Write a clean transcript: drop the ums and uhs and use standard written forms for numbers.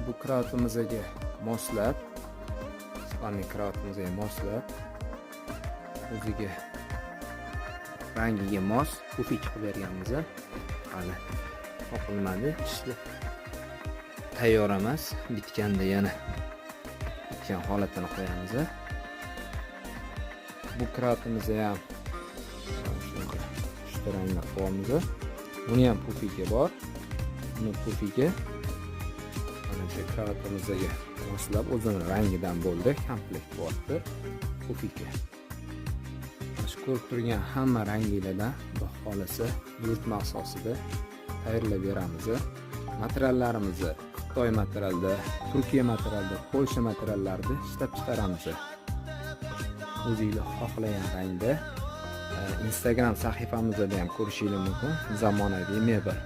Bu krovatimizga moslab, спальный krovatimizga moslab, o'ziga rangiga mos пуфик qilib berganmiz. Hali topilmadi, ishli tayyor emas. Bitganda yana bitgan holatini qo'yamiz. Bu krovatimizni ham shunaqa uchta rangda qilyapmiz. Buni ham пуфик i bor. Buni пуфик i mana shu krovatimizga moslab, o'zini rangidan bo'ldi, komplekt bo'lyapti пуфик i. Mana shu ko'rib turgan hamma ranglardan, xudo xohlasa, buyurtma asosida tayyorlab beramiz. Materiallarimizni Xitoy materialda, Turkiya materialda, Polsha materiallarida ishlab chiqaramiz. O'zinglar xohlagan rangda. Instagram sahifamizda ham ko'rishinglar mumkin, Zamonaviy mebel.